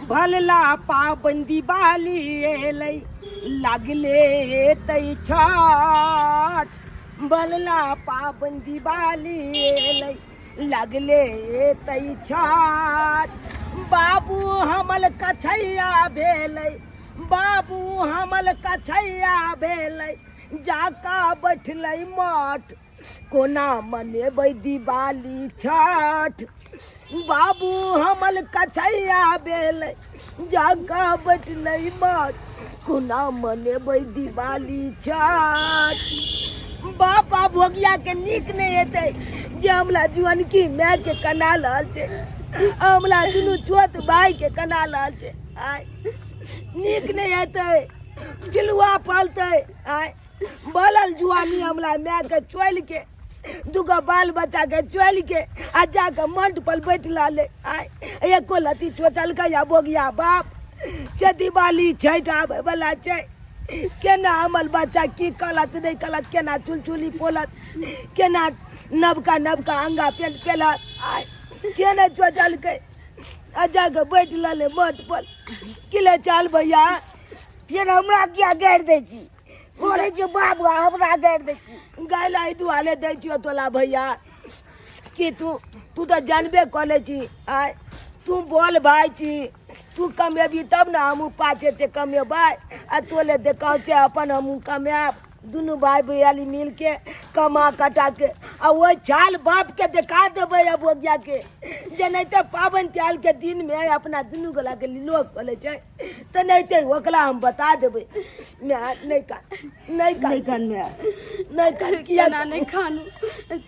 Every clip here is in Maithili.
भलला पाबनि दिवाली एलै लागले एतै छठ। भलला पाबनि दिवाली एलै लागले एतै छठ। बाबू हमल कछैया भेलै, बाबू हमल कछैया भेलै, जाका बैठलै मठ। कोना मनेबै दिवाली छठ? बाबू हमल कछैया भेलै, जाका बैठलै मठ। कोना मनेबै दिवाली छठ? बापा भोगिया के नीक नहि हेतै जे हमला जुअनकी माय के कना रहल छै, हमला दुनू छोट भाई के कना रहल छै। आय नीक नहि हेतै, किलुआ पलतै। आय बोलल जुआनी हमला माय के चोलि के, दूगो बाल बच्चा के चोलि के आ जाके मंट पर बैठ रहलै। आय एको लत्ती चोचलकै आ बोगिया बाप छै। दिवाली छठि आबै वाला छै, केना हमर बच्चा की कहलत नहि कहलत, केना चुलचुली पोलत, केना नवका नवका अंगा पेंट पेलत। आय से नहि चोचलकै आ जाके बैठ रहलै मठ पर। की ले चाल भैया? ये हमरा किया गारि दै छी? बोलै छियौ बाबू, हमरा गारि दै छी? गाय एहि दुआरे दै छियौ तोला भैया कि तू तू तऽ जानबे कऽ लै छी। आय तू बोल भाय छी, तू कमेबी तब ने हमहूँ पाछे से कमेबै। आ तोले देखा छै अपन हमहूँ कमायब, दुनू भाय भैयाली मिलके कमा कटा के आ ओहि चाल बाप के देखा देबै अब ओगिया के। जेनाहिते पाबनि तिहार के दिन में अपना दुनू गोला के लोग खोलै छै, तेनाहिते ओकरा हम बता देबै। माय नहि कान, नहि कान, नहि कान माय, नहि कान। किया केना नहि खानू?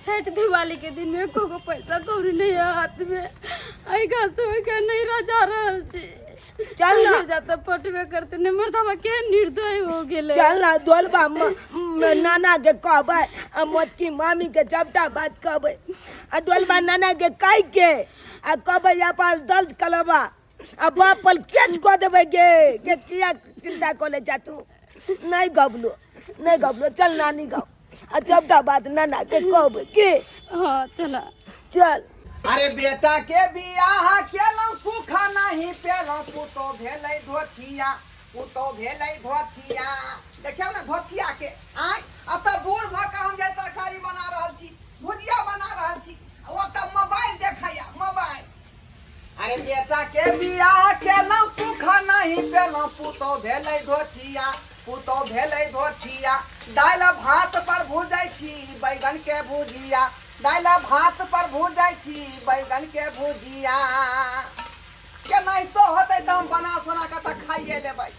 छठि दिवाली के दिन में एको गो पैसा कौड़ी नहीं है हाथ में। एहि घास ओहि के नहीं रह जा रहल छी। चल ना। जाता पटबे करते नहीं मर्दावा के निर्दय हो गेले। चल ना दोलबा नाना के कहबै आ मोटकी मामी के सबटा बात कहबै आ डोलबा नाना के कहि के आ कहबै अपन दर्ज कलबा आ बाप पर केच कऽ देबै गे। गे किया चिंता कऽ ले जा तू? नहि गबलो, नहि गबलो। चल नानी गाँव आ सबटा बात नाना के कहबै के। हाँ चला चल। अरे बेटा के बियाह केलहुँ सुख नहीं पेलहुँ, पुतो भेलै धोथिया, पुतो भेलै धोथिया। देखियौ ने धोथिया के। आँय एतऽ बूढ़ भऽ कऽ हम जे तरकारी बना रहल छी, भुजिया बना रहल छी, ओतऽ मोबाइल देखैया मोबाइल। अरे बेटा के बियाह केलहुँ सुख नहीं पेलहुँ, पुतो भेलै धोथिया, पुतो भेलै धोथिया। दालि भात पर भुजै छी बैगन के भुजिया, दालि भात पर भुजै छी बैगन के भुजिया। केनाहितो होतै तऽ हम बना सोना कऽ तऽ खाइए लेबै,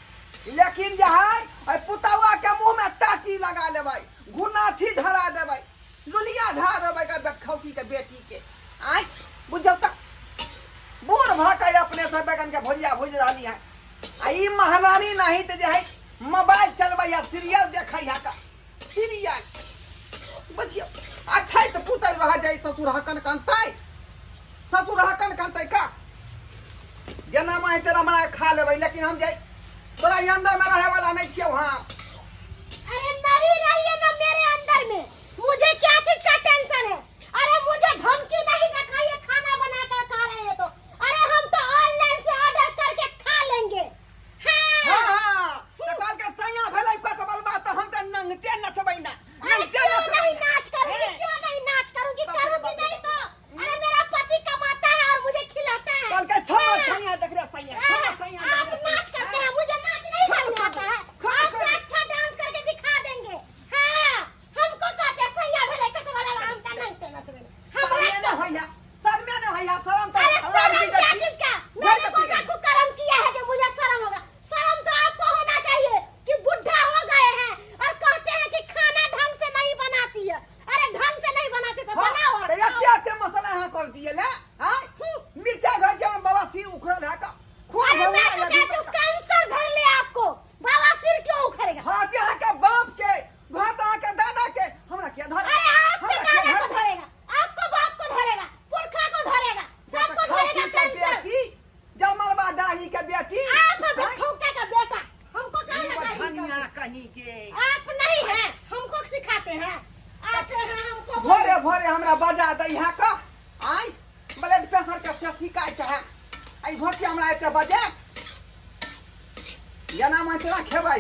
लेकिन जे है एहि पुतौआ के मुँह में टाटी लगा लेबै, घुनाठी धरा देबै, लुलिया ढा देबै के बेटखौकी के बेटी के। आँय बुझौ तऽ बूढ़ भऽ कऽ अपने से बैगन के भुजिया भुजि रहली है आ ई महारानी नहीं तऽ जे है मोबाइल चलबै है, सीरियल देखै है का सीरियल। बुझियौ अच्छा तऽ पुतै रह जाइ ससुर हकन कनतै, ससुर हकन कनतै का जेना माहि तेरा बना के खा लेबै, लेकिन हम जाइ तोरा ई अंदर में रहे वाला नहीं छियौ हम। अरे नहीं रही है ना मेरे अंदर में, मुझे क्या चीज का टेंशन है? अरे मुझे धमकी नहीं दिखाइए, खाना बना कर खा रहे हैं तो। अरे हम तो ऑनलाइन से ऑर्डर करके खा लेंगे। हाँ। हाँ, हाँ, तो कल के सैया भेलै पतबलबा तऽ हम तऽ नंगटे नचबै ना। अरे नंगटे क्यों नचबै नहीं ना। नाच करूंगी? हैं? क्यों नहीं नाच करूंगी? बाप रे, करूंगी बाप रे, नहीं बाप तो। अरे मेरा पति कमाता है और मुझे खिलाता है। कल के छह हाँ। सैया देख रे सैया, छह हाँ, सैया आप देख रे नाच सैया। करते हैं, मुझे नाच नहीं करने आता है। खा, आपसे खा। अच्छा जेना मन तेना खेबै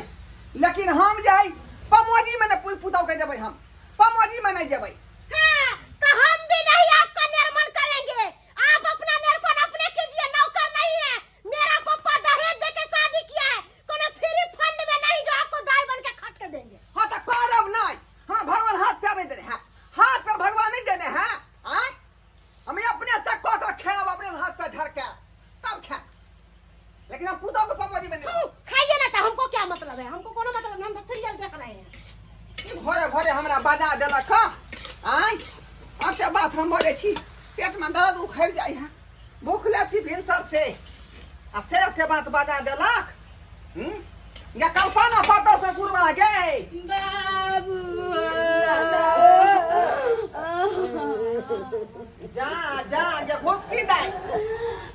लेकिन हम जे है पमोजी में नहि पुतहु के देबै हम पमोजी में नहीं जेबै। हाँ, तो हम भी नहीं आपका निर्माण करेंगे। आप अपना निर्माण अपने कीजिए, नौकर नहीं है। मेरा पप्पा दहेज दे के शादी किया है, कोनो फ्री फंड में नहीं जो आपको दाई बन के खट के देंगे। हाँ तो करब नहीं, हाँ भगवान हाथ पैर नहीं देने हैं, हाथ पैर भगवान नहीं देने हैं। आय हम अपने से कह के खाएब, अपने हाथ पे झड़ के तब खाएब, लेकिन हम पुतोह के पप्पा जी में नहीं। खाइए ना तो हमको क्या मतलब है, हमको कोनो मतलब नहीं, हम तो सीरियल देख रहे हैं। ई भोरे भोरे हमरा बजा देलक हँ। आय अच्छा बात हम बोले छी, पेट में दर्द उखड़ जाइ है, भूख ले छी भिनसर से आ से के बात बजा देलक। हम्म या कल्पना पड़तो ससुर वाला गे बाबू जा जा गे घुसकी दाई।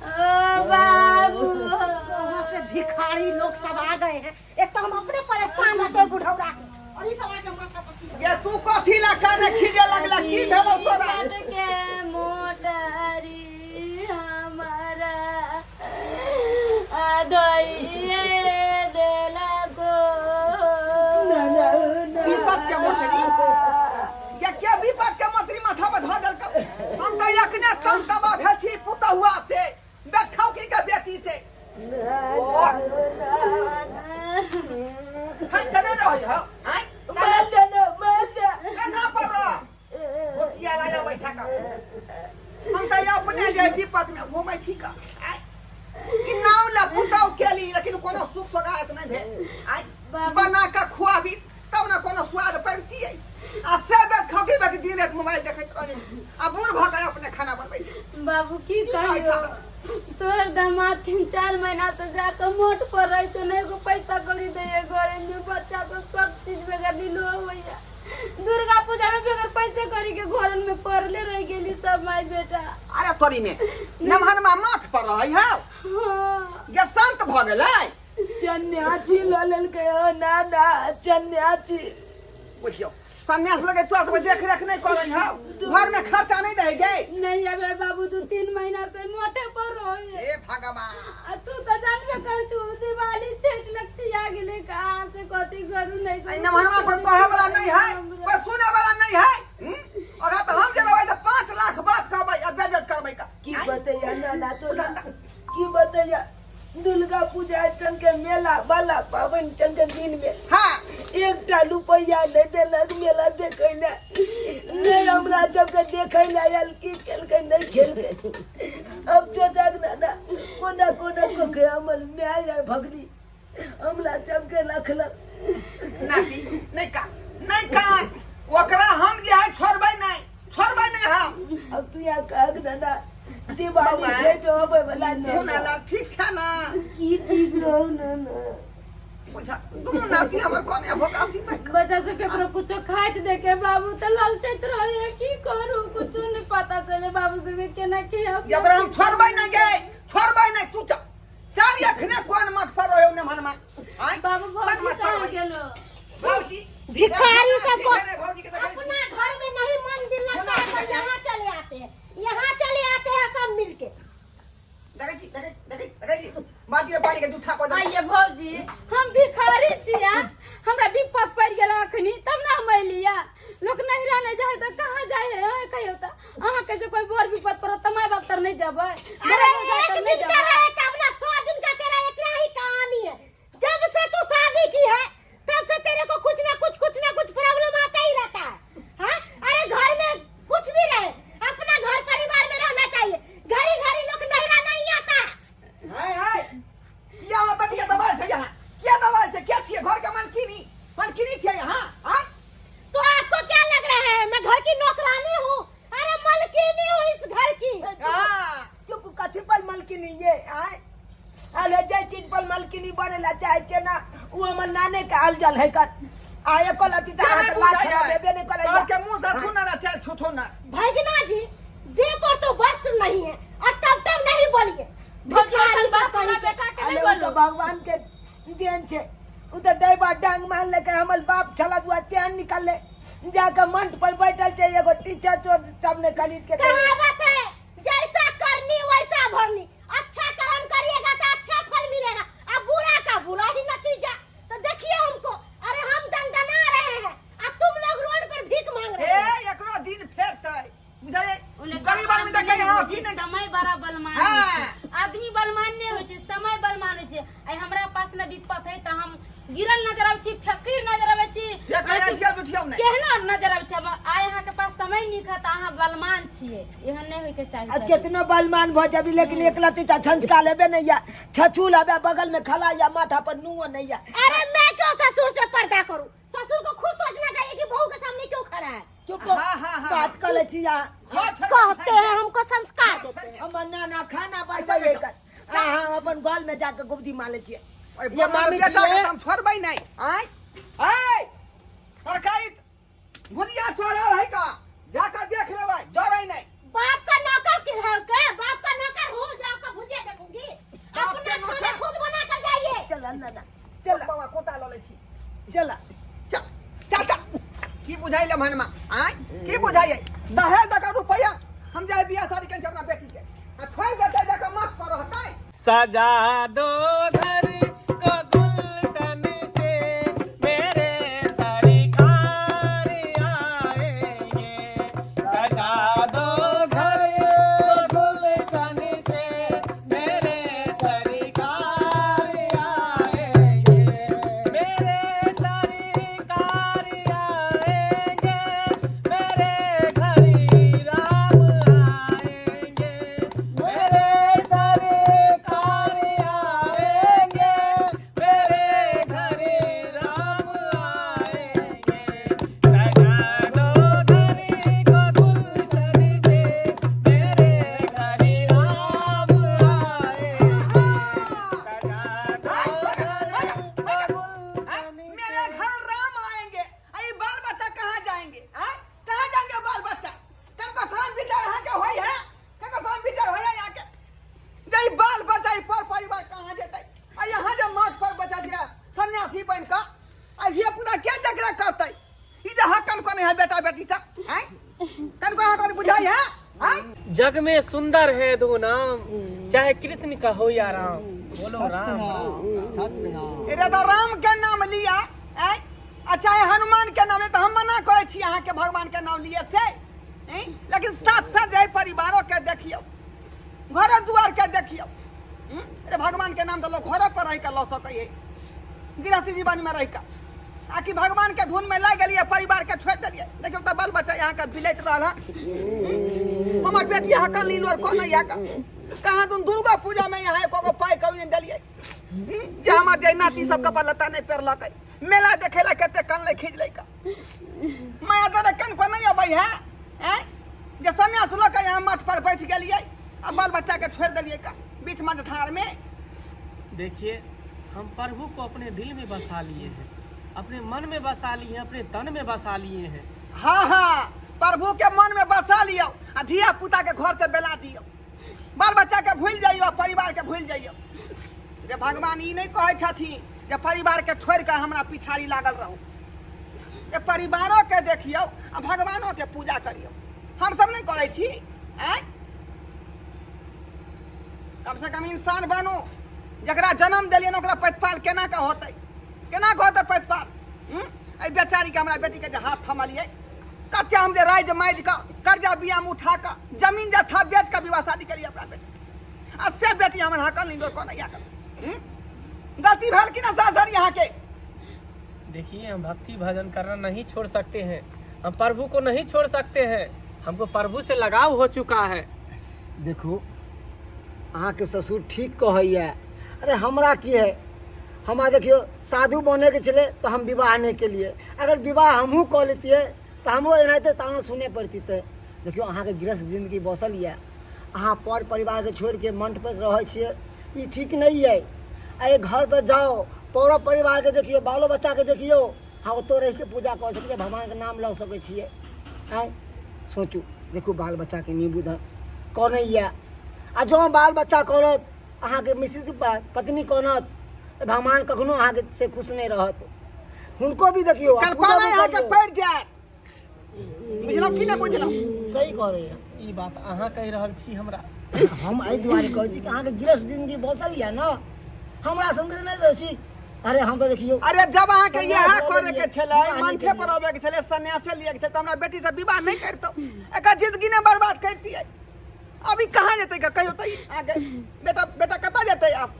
ओ बाबू वहाँ से भिखारी लोग सब आ गए हैं, एक तो हम अपने परेशान रहते हैं बुढ़ौरा के और ये सब आके माथा पची। गे तू कथी ला काने खीजे लगला, की भेलौ तोरा? के मोटरी हमारा धोइए देलको। विपत के मोटरी गे के विपत के मोटरी माथा पर धऽ देलकौ? हम तऽ अखने तम तबा भेल छी पुतहुआ से, बैठौकी के बेटी से। ओ हम केने रहै हौ? आँय केना पर रह होशिया लाया बैठा का। हम तऽ अपने जे विपत में घूमै छी का। आँय ई नाव ला पुतहु केली लेकिन कोनो सुख सोगायत नहि भेल। आँय बना कऽ खुआबी तब ने कोनो स्वाद पबितियै, आ से बैठ खौकी बैठ दिन राति मोबाइल देखैत रहै आ बूढ़ भऽ कऽ अपने खाना बनबै छी। बाबू की कहै कहियो छह? तोहर दामाद 3-4 महीना से जाके मोट पर रहे छौ, नहीं एगो पैसा कौड़ी दैये, घरे में बच्चा सब सब चीज बगैर लीलो होइया। दुर्गा पूजा में बगैर पैसे कौड़ी के घर में पड़ले रह गेली सब माय बेटा। अरे तोरी में नमहनमा माथ पर रहै हौ। हाँ। गे शांत भऽ गेलै। चन्याची लऽ लेलकै हो नाना, चन्याची। बुझियौ सन्यास लगे तोरा सब देख रेख नहीं करै हौ, घर में खर्चा नहीं दे गे। नहीं अबे बाबू 2-3 महीना से मोटे पर रहे। हे भगवान। आ तू तो जानबे कर छु दिवाली छठ लग आ गेले, कहाँ से कथी करू नहीं आई नमहरमा कोई कहे वाला नहीं है, कोई सुने वाला नहीं है। और तो हम जे रहबै तऽ 5 लाख बात कहबै आ बेइज्जत करबै का। की बतैया नाना तोरा, की बतैया? दुर्गा पूजा चल के मेला वाला पावन चल के दिन में हाँ एकटा रुपैया नहीं देलक मेला देखे ला नहीं, हमरा सबके देखे ला आयल की केलकै नहीं खेलकै। अब सोचक नाना कोना कोना कोके हमर माय आय भगनी हमरा सबके रखलक। नाती नहीं का नहीं का ओकरा हम जे है छोड़बै नहीं, छोड़बै नहीं हम। अब तू यहाँ कहक नाना दिवाली बौआ। छठ होबै वाला छै। सुना ला ठीक छै ना? की ठीक रहू नाना? बुझा दुनू नाती हमर कोने भोकासी नहीं। बच्चा सब केकरो कुछो खाइत देखे बाबू तो ललचैत रहे, की करू कुछो नहीं पता चले बाबू सब के केना के ओकरा हम छोड़बै नहीं गे, छोड़बै नहीं। तू चल चल अखने कोन मत पर रहो ने मनमा। आय बाबू कोन भौजी मत पर कहाँ रहो? गेलो? भौजी भिखारी सबको भौजी के देखै छी। अपना घर में नहीं मन दिल लगता है तो यहाँ चले आते हैं, यहाँ चले आते हैं सब मिलके। देखै छी देखै देखै देखै छी बाटी में पानी के जूठा कऽ देलकै। आइए भौजी हम भिखारी छिया, हमरा विपद पड़ गेल अखनी तब ना हम अलिया। लोक नहिरा नहीं जाए तो कहाँ जाए है? अहाँ कहियो तो अहाँ के जे कोई बड़ विपद पड़त तो my बाप तर नहीं जबै। अरे बड़ा एक तर नहीं दिन का जबै। रहे तब ना 100 दिन का तेरा इतना ही कहानी है। जब से तू शादी की है तब से तेरे को कुछ ना कुछ कुछ ना कुछ प्रॉब्लम आता ही रहता है। हाँ? अरे घर में कुछ भी रहे अपना घर परिवार में रहना चाहिए, घड़ी घड़ी लोग नहिरा नहीं आता। हाय हाय किया हमरा बेटी के दबाल छै यहाँ, किया दबाल छै? क्या छियै घर के मालकिनी? मालकिनी छियै यहाँ? हाँ? तो आपको क्या लग रहा है मैं घर की नौकरानी हूँ? अरे मालकिनी हूँ इस घर की। हाँ। चुप, कथी पर मालकिनी ये आय? अरे जे चीज पर मालकिनी बनेला चाहे छै ना उ हमर नाने के हाल जल है कर आये को लती से त नहि हाथ लात बुझै छला है। देबे नहीं करे। तोहर के मुंह से छू ना चल छू छू ना। भगना जी देह पर तो वस्त्र नहीं है और तब तब नहीं बोलिए। भौजी भिखारी अखन सब बात हमरा कहीं के। बेटा के अरे नहीं उ बोलू। तो भगवान के देन छै, उ तो दैबा डांग मार लेके हमर बाप छला दुआ तेहन निकलले जाके मंच पर बैठल छै एगो टीचर चोर सब ने खरीद के। कहावत है जैसा करनी वैसा भरनी, अच्छा कर्म करिएगा तो अच्छा फल मिलेगा और बुरा का बुरा ही नतीजा। छियै। आइ हमरा पास ने विपत है तऽ हम गिरल नजर आबै छी, फकीर नजर आबै छी, ये कहिया छियै बुझियौ नहि। केहनो नजर आबै छी। हम आइ अहाँके पास समय नीक है तऽ अहाँ बलमान छियै, एहन नहि होइके चाही। आ केतनो बलमान भऽ जाबी लेकिन एक लत्ती टा छंचका लेबे नहीं या छछू लाबे बगल में खला या माथा पर नुओ नहीं या। अरे मैं क्यों ससुर से पर्दा करूं? ससुर को खुद सोचना चाहिए कि बहू के सामने क्यों खड़ा है। चुप हाँ, हाँ, हाँ, बात कर ले छी यहाँ। हाँ, छोड़, कहते हैं हमको संस्कार देते हैं। हमर नाना खाना बनबै है। अहाँ अपन गल में जाके गुबदी मार ले छियै। ओहि ये मामी बेटा के छियै। तऽ हम छोड़बै नहि। आँय आँय, तरकारी भुजिया चोरल है का जाकर देख लेबै, जरै नहि। बाप का नौकर के है के? बाप का नौकर हूँ, जाकर भुजिया देखूंगी। बाप अपना के खाना नौकर। खुद बना कर जाइए। चल नाना चल। बाबा कोटा लऽ लै छी। चल चल चल चल। की बुझाइले मनमा? आँय, की बुझाइए? दहेज दऽ कऽ रुपैआ हम जाय बियाह शादी केने छी अपना बेटी के आ छोड़ि देतै जाकऽ मठ पर रहतै। सजा दो घर को गुलशन से, मेरे सरकार आएंगे। सजा दो घर को गुलशन से, मेरे सरकार आएंगे। मेरे सरकार आएंगे, मेरे घर राम आएंगे। मेरे सरकार आएंगे, मेरे घर राम आएंगे। सजा दो घर को गुलशन से, मेरे घर राम आएंगे। सजा दो घर को गुलशन मेरे घर राम आएंगे, आई बाल बच्चा कहाँ जाएंगे? आय कहाँ जाएंगे बाल बच्चा? कनको शान विचार अहाँ के होय है? कनको शान विचार होय है यहाँ के? जई बाल बच्चा ई पर परिवार कहाँ जेतै? आ यहाँ जे मठ पर बच्चा छै सन्यासी बन कऽ आ धिया पुता के देखरेख करतै? ई जे हक कनको नहीं है बेटा बेटी सब? आय कनको अहाँ कन बुझाइ है? आय जग में सुंदर है दो नाम, चाहे कृष्ण का हो या राम। बोलो राम राम। अरे तो राम के नाम लिया आय आ चाहे हनुमान के नाम ले, तऽ हम मना करै छी अहाँके भगवान के नाम लिए से नहीं, लेकिन साथ साथ जाय परिवारों के देखियौ, घरो दुआर के देखियौ। अरे भगवान के नाम तऽ लोग घरो पर रहि कऽ लऽ सकै है, गृहस्थी जीवन में रहि कऽ। आकि भगवान के धुन में लागि गेलियै, परिवार के छोड़ि देलियै। देखियौ तऽ बाल बच्चा यहाँ के बिलटि रहल हँ। हमर बेटी यहाँ कल नीलो और कोन यहाँ का कहाँ तुम दुर्गा पूजा में यहाँ एको गो पाइ कौड़ी नहि देलियै जे हमर जे नाती सब कपड़ा लत्ता नहि पहिरलकै। मेला देखे ला कते कनलै खिजलै का माया तोरा कनको नहीं अबै है हैं जे सन्यास लऽ के यहाँ मठ पर बैठ गेलियै आ बाल बच्चा के छोड़ि देलियै का बीच मझधार में। देखिए, हम प्रभु को अपने दिल में बसा लिए हैं, अपने मन में बसा लिए हैं, अपने तन में बसा लिए हैं। हाँ हाँ, प्रभु के मन में बसा लियौ आ धिया पुता के घर से बेला दियौ, बाल बच्चा के भूलि जाइयौ आ परिवार के भूलि जाइयौ। रे भगवान ई नहीं कहै छथिन जे परिवार के छोड़ि कऽ हमरा पिछाड़ी लागल रहू। जे परिवारो के देखियौ आ भगवानो के पूजा करियौ। हम सब नहीं करै छी। आँय, कम से कम इंसान बनू। जकरा जन्म देलियै ने ओकरा प्रतिपाल केना के होतै? केना के होतै प्रतिपाल? एहि बेचारी के हमरा बेटी के जे हाथ थमलियै, कते हम जे राजि माजि कऽ कर्जा बियाम उठा कऽ जमीन जथा बेच कऽ विवाह शादी केलियै अपना बेटी, आ से बेटी हमर हकल नहीं कोना या गलती भेल कि ना सासर यहाँ के? देखिए, हम भक्ति भजन करना नहीं छोड़ सकते हैं, हम प्रभु को नहीं छोड़ सकते हैं, हमको प्रभु से लगाव हो चुका है। देखू, अहाँके ससुर ठीक कहैया। अरे हमरा की है, हमरा देखियौ साधु बनैके छलै तऽ हम विवाह नहि केलियै। अगर विवाह हमहूँ कऽ लेतियै तऽ हमरो एनाहिते ताना सुनय पड़तितै। देखियौ, अहाँके गृहस्थ जिन्दगी बसल यऽ, अहाँ पर परिवारके छोड़िके मंडपर रहै छियै, ई ठीक नहि अइ। अरे घरपर जाउ, पर परिवारके देखियौ, बालो बच्चाके देखियौ। अहाँ ओतऽ रहिके पूजा कऽ सकै छियै, भगवानके नाम लऽ सकै छियै। आँय सोचू, देखू बाल बच्चाके नहि बुझल कनैए, आ जँ बाल बच्चा करत, अहाँके मिसेज पत्नी कानत, भगवान कखनो अहाँके से खुश नहि रहत। हुनको भी देखियौ आ पूजा कल्पना भी अहाँके करियौ। पड़ि जायत, बुझलहुँ कि नहि बुझलहुँ? सही कहै ई बात अहाँ कहि रहल छी हमरा? हम एहि दुआरे कहै छी कि अहाँके गृहस्थ जिन्दगी बसल यऽ ने, हमरा संगे नहि रहै छी। अरे हम तऽ देखियौ, अरे जब अहाँके सन्यास इएह लऽ करे के लेलियै, छलै, विवाह नहि मंठे पर केलियै। अबै के छलै, सन्यासे लिए के छलै, तऽ हमरा बेटी से विवाह नहि करितहुँ, एकर जिंदगी ने बर्बाद करितियै। अभी कहाँ जेतै? कहियो तऽ आगे बेटा, बेटा कतऽ जेतै आब?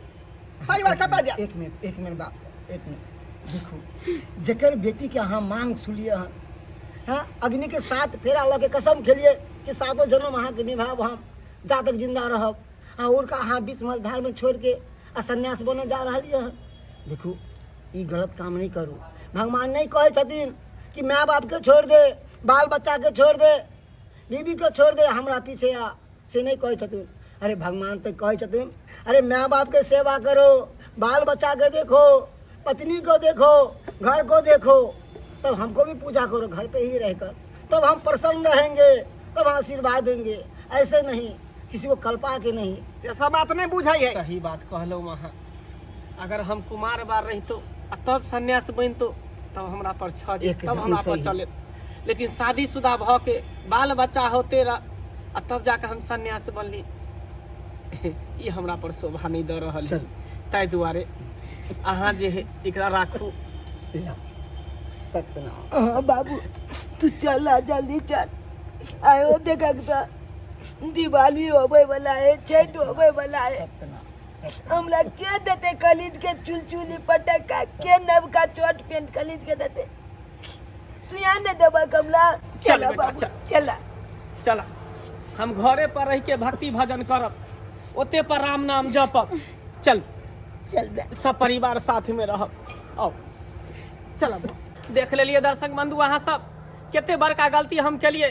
परिवार कतऽ जायत? एक मिनट, एक मिनट बाप, एक मिनट। देखू, जकर बेटी के अहाँ मांग सुलिए हन, हाँ, अग्नि के साथ फेरा लऽ के कसम खेलिए कि सातो जन्म अहाँके निभायब हम, जा तक जिंदा रहब। आ उनका अहाँ बीच मझधार में छोड़ के आ सन्यास बनऽ जा रहलियै हन। देखू, ई गलत काम नहीं करू। भगवान नहीं कहै छथिन कि माय बाप के छोड़ दे, बाल बच्चा के छोड़ दे, बीबी के छोड़ दे, हमरा पीछे आ, से नहीं कहै छथिन। अरे भगवान तो कहै छथिन, अरे माय बाप के सेवा करो, बाल बच्चा के देखो, पत्नी को देखो, घर को देखो, तब हमको भी पूजा करो घर पे ही रहकर, तब हम प्रसन्न रहेंगे, तब आशीर्वाद देंगे। ऐसे नहीं, किसी को कल्पा के नहीं। से सब बात नहीं बुझै है। सही बात कहलहुँ अहाँ। अगर हम कुमार बार रहितो आ तब सन्यास बनितो तब हमरा पर छज, तब एकदम हमरा पर सही। चले, लेकिन शादीशुदा भऽ के बाल बच्चा होते रह आ तब जाके हम सन्यास बनली, ई हमरा पर शोभा नहि दऽ रहल है। चल। ताहि दुआरे अहाँ जे है एकरा राखू। ला, सत्यनाम। हाँ बाबू, तू चल आ, जल्दी चल। आयो देखा तो दिवाली होबे वाला है, छठ होबे वाला है। सत्यनाम, सत्यनाम। हमरा के देते खरीद के चुलचुली पटका, के नवका चोट पेंट खरीद के देते? तू यहाँ नहीं देबा कमला? चल चला बेटा, बाबू, चल। चला। चला, हम घरे पर रह के भक्ति भजन करब, ओते पर राम नाम जपब। चल। चल बे। सब परिवार साथ में रहब। आओ चलब। देख लेलिए दर्शक बंधु अहाँ सब कते बड़का गलती हम केलिए,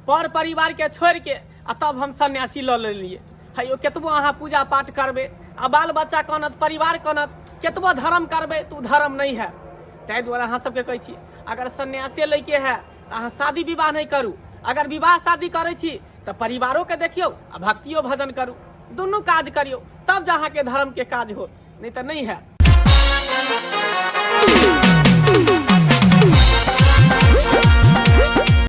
पर परिवार के छोड़ के आ तब हम सन्यासी लऽ लेलिए। है यो, केतबो अहाँ पूजा पाठ करबै आ बाल बच्चा कानत, परिवार कानत, केतबो धर्म करबै तऽ ओ धर्म नहि है। ताहि दुआरे अहाँ सबके कहै छी, अगर सन्यासे लैके है तऽ अहाँ शादी विवाह नहि करू। अगर विवाह शादी करै छी तऽ परिवारोके देखियौ आ भक्तियो भजन करू, दुनू काज करियौ, तब जा अहाँके धर्मके काज होत, नहि तऽ नहि हैत।